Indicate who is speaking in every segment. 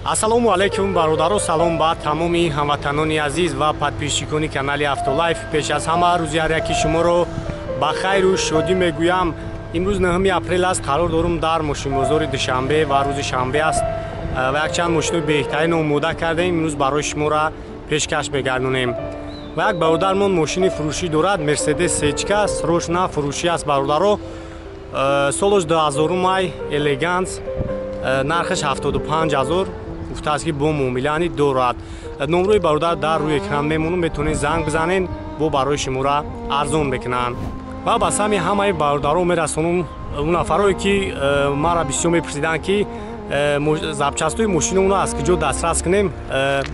Speaker 1: Ассалому алайкум бародаро, салом ба тамоми ҳамватанони азиз ва подписчикони канали Автолайф. Пеш аз ҳама рӯзи ҳар яки шуморо ба хайру шодӣ мегӯям. Имрӯз 9 апрел аст, қарор дорум дар мошинбозори Душанбе ва рӯзи шанбе аст ва якчанд мошинои беҳтарин омода кардем. Имрӯз барои шуморо пешкаш мегардонем. Ва як бародармон мошини фурӯшӣ дорад, Мерседес Сечка, срочно фурӯшӣ аст бародаро. Солаш 2000 май, элеганс, нархаш 75 000 гуфтааст ки бо муомилани дорад. Номрои бародар дар рӯи экран мемонум, метавонед занг бизанед, бо барои шуморо арзон мекунанд. Ва ба сами ҳамаи бародаро мерасонум, он нафарое ки маро бисёр мепурсиданд ки запчастои мошиноро аз куҷо дастрас кунем.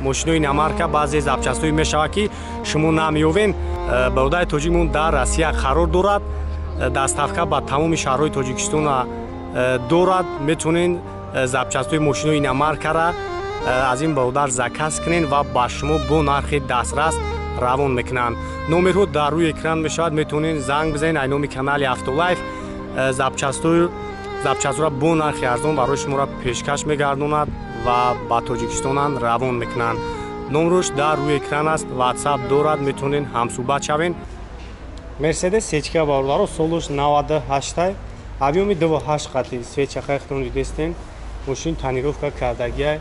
Speaker 1: Мошинои иномарка баъзе запчастои мешавад ки шумо намеёвен. Бародари тоҷикмон дар Россия қарор дорад, доставка ба тамоми шаҳрҳои Тоҷикистона дорад. Метавонед запчастои мошинои иномаркара аз ин бародар заказ кунед ва ба шумо бо нархи дастрас равон мекунанд. Номерҳо дар рӯи экран мешавад, метавонед занг бизанед. Ай номи канали Автолайф запчастора бо нархи арзон барои шуморо пешкаш мегардонад ва ба Тоҷикистонам равон мекунанд. Номрош дар рӯи экран аст, ватсап дорад, метавонед ҳамсӯҳбат шавед. Мерседес Сечка бародаро, солуш 98, объёми 2,8 қати свеча хайхтон дидестен. Мошин тонировка кардагиай,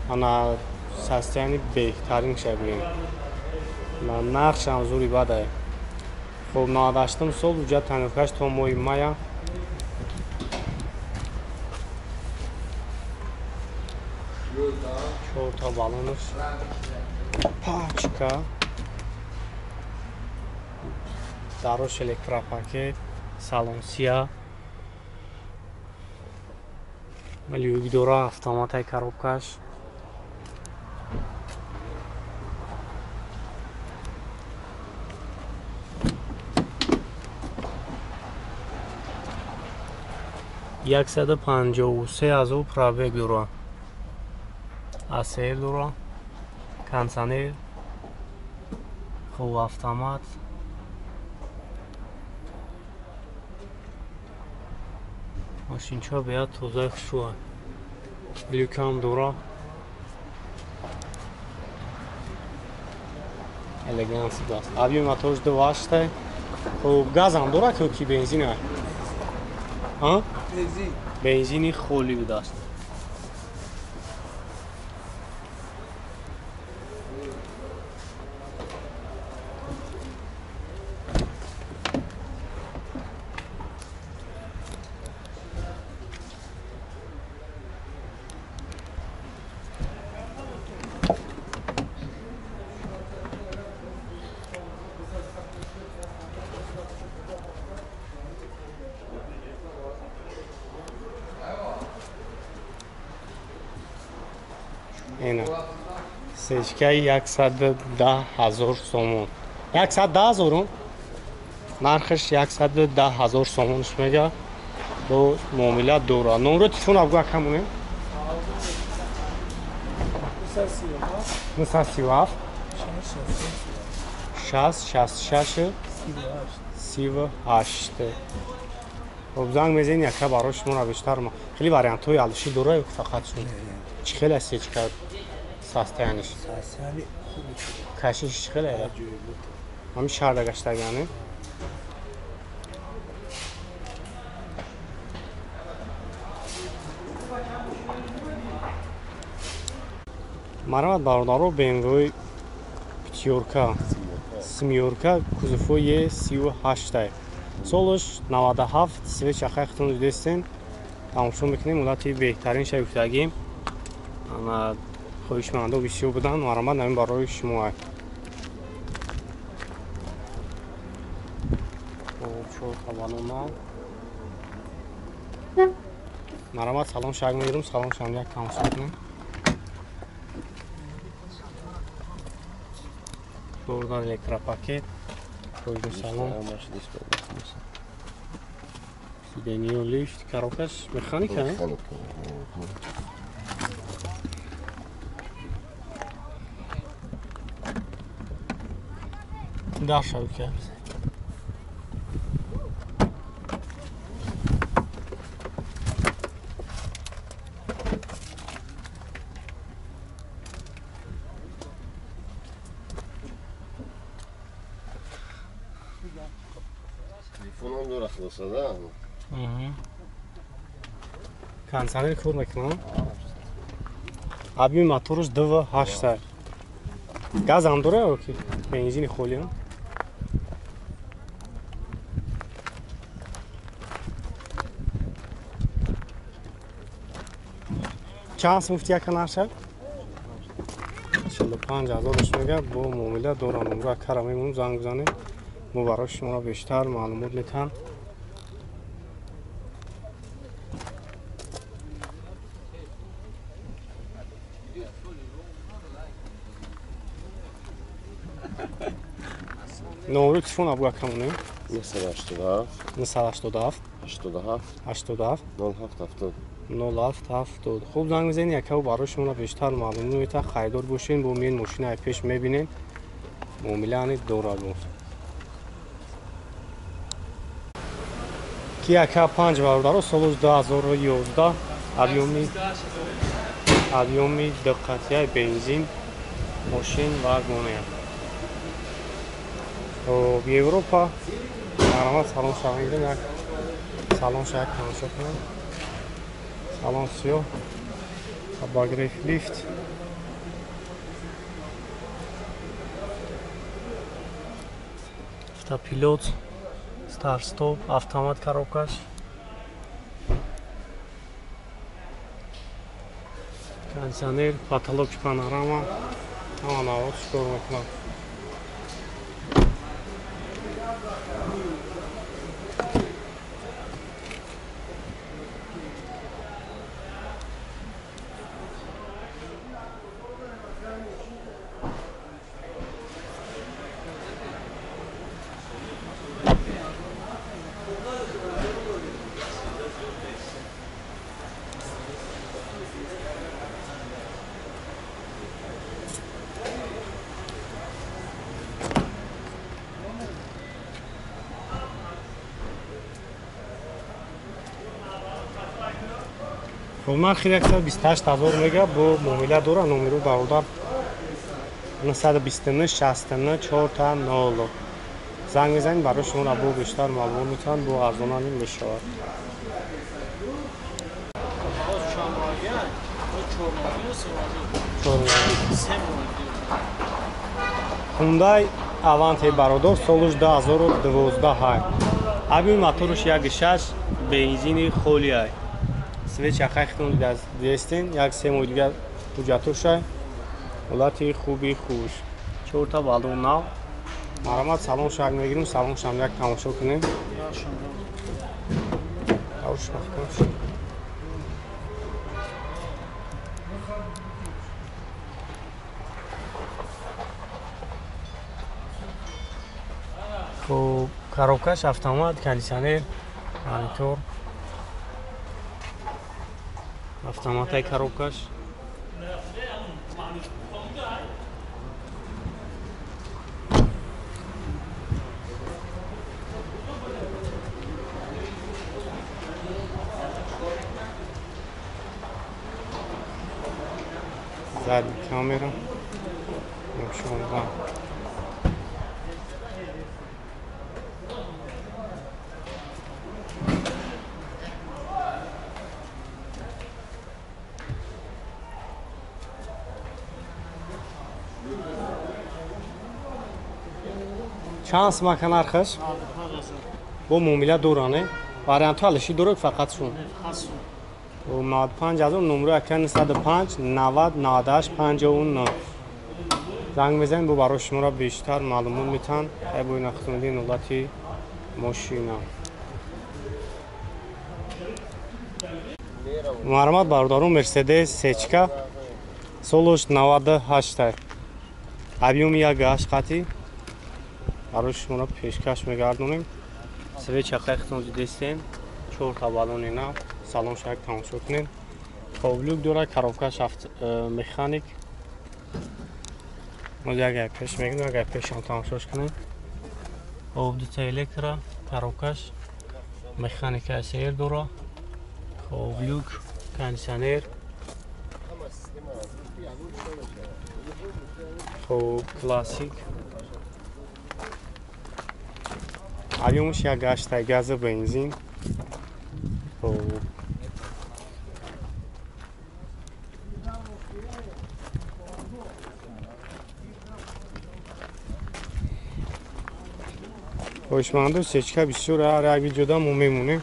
Speaker 1: ана состояние беҳтарин шабием, нархшам зури бадай. Хоб, 98 сол, уҷа тонировкаш то моҳи мая. Чорта баллонаш пачка, дарош электропакет, салон сия, люк дора, автоматай коробкаш. 153 000 пробег дора, АСР дора, кондиционер, хуб, автомат. Мошинча беяд тозаи хушрӯа, люкам дора, элеганс даст. Объёми моторш 2,8. Хуб, газам дора ки бензина? Бензини холӣ будааст. Ина сечкаи 110 000 сомон, 110 000 нархаш, 110 000 сомонш мега, бо муомила дора. Номро телефон абгу акамонем: 937 60 66 38. Хоб, занг мезанед, яка барои шуморо бештар. Хеле вариантҳои алиши дора ё фақат шумо? Чӣ хеле аст сечка состояниш? Кашиш чӣ хеле? Ҳамин шаҳрда гаштагиане? Марҳамат бародаро, БМВ пятёрка, семёрка, кузовои 38, солаш 97, свеча хайхтон дидестен, тамошо мекунем. Муддати беҳтарин шавифтагӣ, хоҳишмандо бисёр буданд. Марҳамат, намин барои шумо. Чор. Марҳамат, салон шак мегирам, салон шам як тамошо кунем. Дордан электропакет, рӯи салон сиденье, лифт, коробкаш механика, не? Дар шавка.
Speaker 2: Телефонам дора хулоса да.
Speaker 1: Кондиционер кор мекунам. Объёми мотораш 2.8. Газам дора ё ки бензини холиам? Чанд сум гуфти яка нарша? 45 ҳазораш мега бо муомила дорам. Умра кара мемонам, занг бизанем. Мо барои шуморо бештар маълумот метаҳам. Номери телефон абу акамонем?
Speaker 2: 987
Speaker 1: 987
Speaker 2: 87
Speaker 1: 87
Speaker 2: 07
Speaker 1: 07 70. Хуб, занг мезанед, якаву барои шуморо бештар маълумот метаҳам. Харидор бошен, бо миён мошинаи пеш мебинем. Муомила дорад. Kia K5 бародаро, соли 2011, объёми диққатияи бензин, мошин вагоне. Хоб, Европа, марҳамат, салон шавем, як салон шак тамошо кунем. Салон сиёҳ, обогрев лифт. Автопилот, старт-стоп, автомат коробкаш. Кондиционер, потолок панорама. Ҳама навор шукор мекунам. Нархи 128 ҳазор мега бо муомила дора. Номеру бародар 929 69 4 0. Занг мезанед, барои шуморо бо бештар маълумот метаҳанд, бо арзона ним мешавад. Hyundai Avante бародар, солуш 2012 ҳай. Объёми мотораш 1.6, бензини холӣ ай. Свеча хайхтон дидастен, як се моҳ дигар ҳуҷҷатошай. Ҳолати хуби хуш. Чорта балон нав. Марҳамат, салон шак мегирем, салон шам як тамошо кунем. Хуб, коробкаш автомат, кондиционер, монитор. Автоматай коробкаш. Задняя камера. Чанд сумака нархаш? Бо муомила доране. Вариантҳо алиши дорад фақат сум. 95 ҳазор номро ака 905 90 98 59. Занг мезанед, бо барои шуморо бештар маълумот метаҳанд. Ай бо нахтунди ҳолати мошина. Марҳамат бародарон, Мерседес сечка солуш 98. Объёми 1.8 қати барои шуморо пешкаш мегардонем. Свеча хайхтон дидестем, чорта балони нав, салон шак тамошо кунед. Хоб, люк дорад, коробкаш механик. Мо як гай пеш мегирем, як гай пешам тамошош кунем. Хоб, дута электро, коробкаш механика СР дора. Хоб, люк, кондиционер. Хоб, классик. Объёмш як гаштай, газа, бензин. Хоҳишманду, сечка бисёр ҳар як видеода мо мемонем.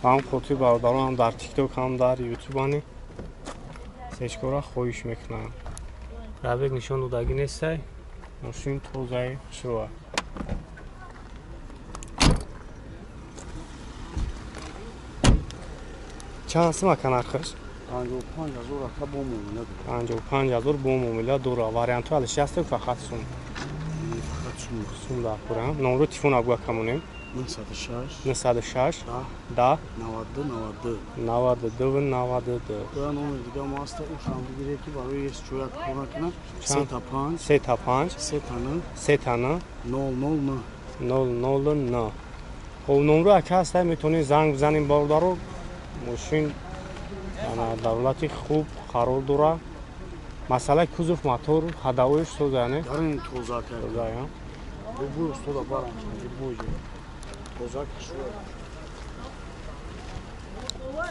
Speaker 1: Ба ҳам хотири бародарон ҳам дар тикток, ҳам дар ютуб ани сечкора хоҳиш мекунам. Рабек нишон додагӣ нестай. Мошин тозаи хушрӯа. Чанд сум ака нархаш?
Speaker 3: 55 ҳазор ака, бо муомила дорад.
Speaker 1: 55 ҳазор бо муомила дорад. Вариантҳо алиш ҳастем, фақат сум.
Speaker 3: Фақат сум.
Speaker 1: Сум дар кора. Номро телефон абгӯ акамонем.
Speaker 3: 906
Speaker 1: 906
Speaker 3: 10
Speaker 1: 10
Speaker 3: 92 92.
Speaker 1: 92 92.
Speaker 3: Боя номер дига мо ҳаста, ушам бигире, ки барои ес ҷоя кор накунад.
Speaker 1: Чанд?
Speaker 3: 3 та 5
Speaker 1: 3 та 5
Speaker 3: 3 та 9
Speaker 1: 3 та 9
Speaker 3: 0 0 9.
Speaker 1: 0 0 9. Хоб, номро ака ҳаста, метавонед занг бизанем, бародаро. Мошин ана давлати хуб қарор дорад. Масъалаи кузов, мотор, ходовоиш соза, не?
Speaker 3: Дар ин тоза кард.
Speaker 1: Тоза, я?
Speaker 3: Бу устода барам, бу тоза кишвар.